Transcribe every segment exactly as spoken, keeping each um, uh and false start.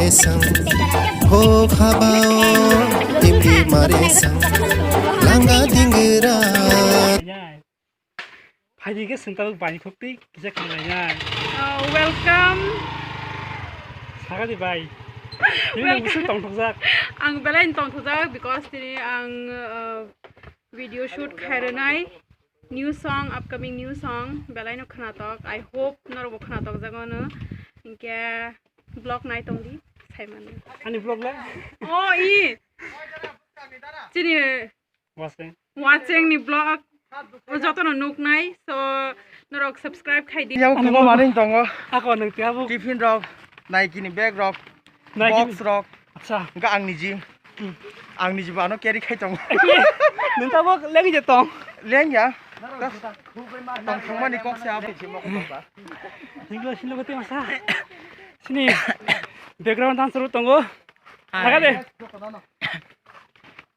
Sang, ho khaba o, timdi mare sang, langa dingira. Phaidi khe sengtabuk bani khukti kisa khlainai. Uh, welcome. Sakadi bai. Tini Welcome. Busu tongthokjak. Ang belai tongthokjak because tini ang, uh, video shoot khairwnai. New song, upcoming new song, belai no khwnatok. I hope norok bo khwnatok jago no. Hinkhe vlog nai tong di, sai mano. Ani vlog le? Oh, i. Chini Waseng. Waseng ni vlog. O joto no nuk nai. So, norok subscribe khai di. Yang Ani kubo vlog. Maning tongo. Ako nang tiabo. Tiffin rok, Nike ni bag rok, Nike box ni rok. Acha. Ga ang niji. Hmm. Ang niji ba ano carry khai tongo. Nung tabo leng je tong. Leng ya. Tong thangmani kok se abo. Ninglo silo gote masa. Sini background dancer tongo. Hai. Saka de.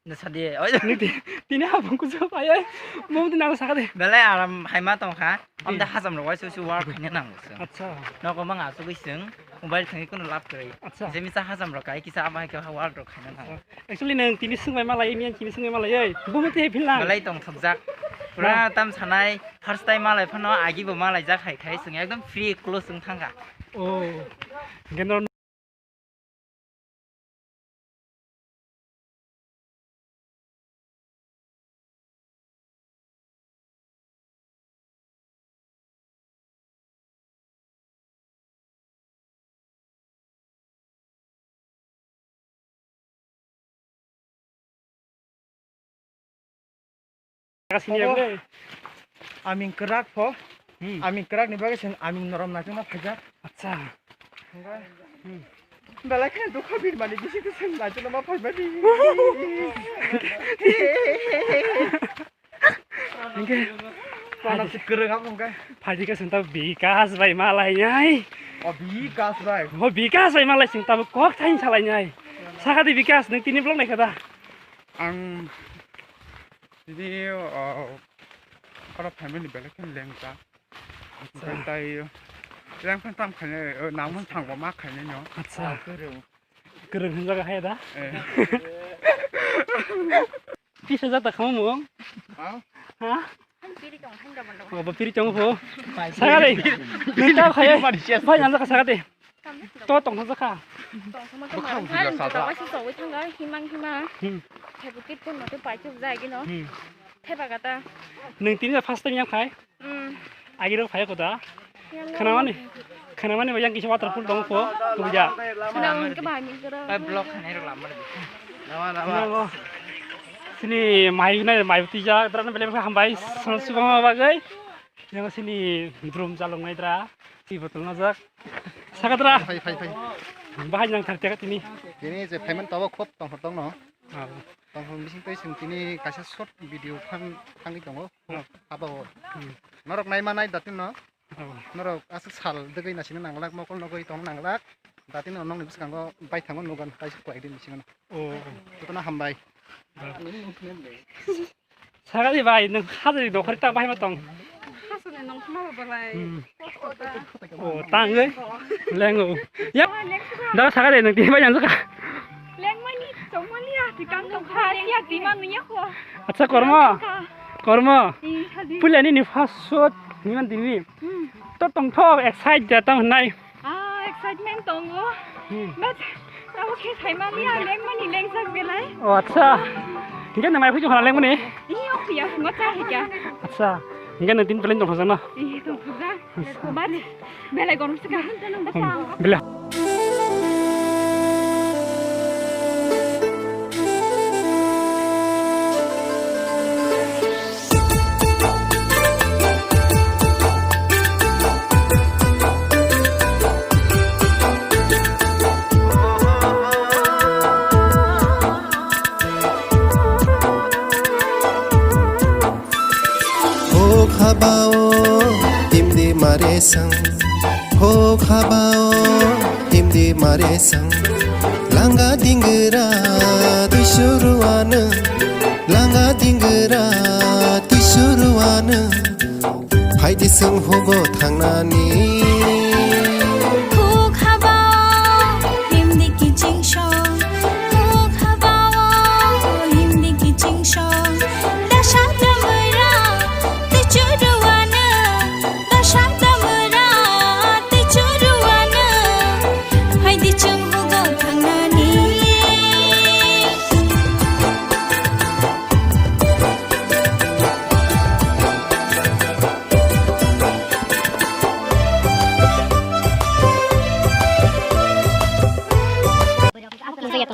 Nasa de. Oi. Niti, tini abang kujo pai. Mung di nang saka de. Belai aram hai ma tong kha. Am da hajam rok wai su su work khaina nang su. Acha. Nogo mang asugui sung. Mobile thangwi kuno lab kwrwi. Acha. Jemisa hajam rok kai kisa abo hai khe work rok khaina nang. Actually, nang tini swngbai malai, miyan tini swngbai malai, ei, bumui tei phil nang. Malai tong thokjak. Pura tam sanai, first time malai phano, agi bo malai jak hai khai, swng ekdom free close swng thangkha. Oh. Genor. Sini ya, Obo. Ble. Aming kwrak pho. Hmm. Aming kwrak ni bagwi chwng aming norom naitokna phaijak. Acha. Hwnkhai. Hmm. Belai khe dukha birmani bisi khe chwng naitokna ma phaimani. Hwnkhe. Wana kwrwng abo hwnkhe. Phaidi khe chwng ta Bikas bai malainai. O Bikas bai. O Bikas bai malai chwng ta kok thain salainai. Sakadi Bikas, nwng tini vlog naikha da? Ang tini, o, oro family belai khe lengkha. Acha. Omotai yang phan tam khainai, o, nangmung thangbo ma khainai no. Acha. Kwrwng. Kwrwng hwnjago hai da? Eh. Pisa jata khamung. Ha? Ha? Obo piri tongo pho. Sakade. Nita khai. Bai nang jaka sakade. To tong jaka. Bwkhang video sajak. Waisa chogwi thangkha, himang hima. Hmm. Thaibo kit kun mate paithuk jai gino. Hmm. Thaiba gata. Nwng tini first time yang khai? Hmm. Agirok phai koda. Yang khwnamani, khwnamani bo yang kisa waterfall dong pho. Tuja. Khwnamani ke bahai min koro. Bai block khanai rok lamar di. Nama, nama. Sini mai nai mai tuja, drana bele hambai, sono subama bagai. Yang sini drum jalong nai dra. Si botol najak. Sakadra. Phai, phai, phai. Bahai nang thar tega tini. Tini je payment tabo khop tong tong no. Ah. Tongthok bising tei chwng tini kaisa short video phan thangwi tongo. Hmm. Abo. Hmm. Norok naima nai datin no. Oh. Norok aswk sal degwi nasina nanglak, mokol nogwi tong nanglak. Datin no nokni bwskango bai thango nugan kaisa kwlai din bisingo no. Oh. Jotono hambai. Oh. Sakali bai, nwng hajari dokhor ta bahai ma tong. Hasani nongkhorma balai. Hmm. Kosto ta. Oh, tang oi. Leng o. Ya. Da sakali nwng tini bai yang jaka. Lengmani, chongmani ya, tikang tongkha, ya, tima nuya ko. Acha, kormo. Kormo. Ih, hadi. Pulani ni first shot, ni man dini. Hmm. To tongthok, excited tong nai. Ah, excitement tongo. Hmm. But, tabo khe saimani, ang lengmani lengsak belai. Oh, acha. Hingke nang mai phuju hana lengmani? Iyo, iya, ngo cha hika. Acha. Hingke nang tin pelen tong khajana? Iya, tong khaja. Acha. But, belai gorom sika. Hmm, belai. Ho khabao timdi mare sang. Ho khabao timdi mare sang. Langa dingira tisuruanu. Langa dingira tisuruanu. Phaidi sung hugo thangnani. Ho khabao timdi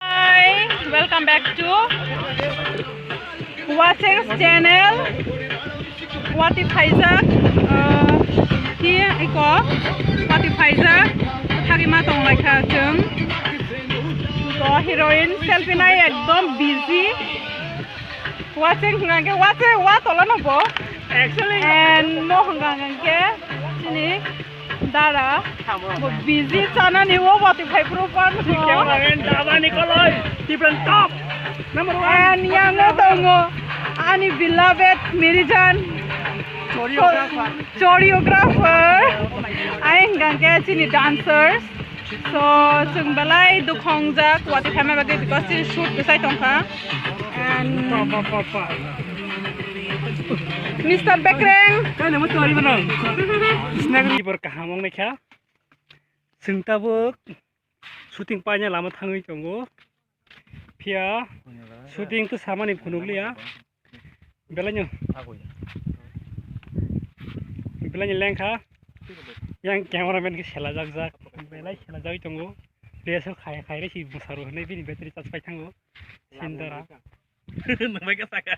Hi, welcome back to Watching's channel. Wati phaijak, uh, hi iko, wati phaijak, thagwi ma tong lai kha chwng. To heroine selfie nai ekdom busy. Watching hwnkha khe, watching wa tola no bo. Actually. And mo hwnkha khe chini dara. Bo busy chanani o wati phai phuru pan. Cameraman Daba Nikolai, Tipran top. Number one. And yang no tongo ani beloved Mirijan. Choreographer. Choreographer. Ai hwnkha khe chini dancers. So, chwng belai dukhongjak, wati phaima bagwi, because chini shoot bwsai tongkha. And Mister Bekreng. Kano mo tori bono. Ibor kaham wng naikha. Chwng tabuk shooting paina lama thangwi tongo. Phiya shooting to samani phunukliya. Belaino. Belaino lengkha. Yang cameraman khe selajak jak. Belai selajagwi tongo. D S L khai khai re si bwsaro hinwi bini battery charge pai thango. Sindara. Nungbai khe saka.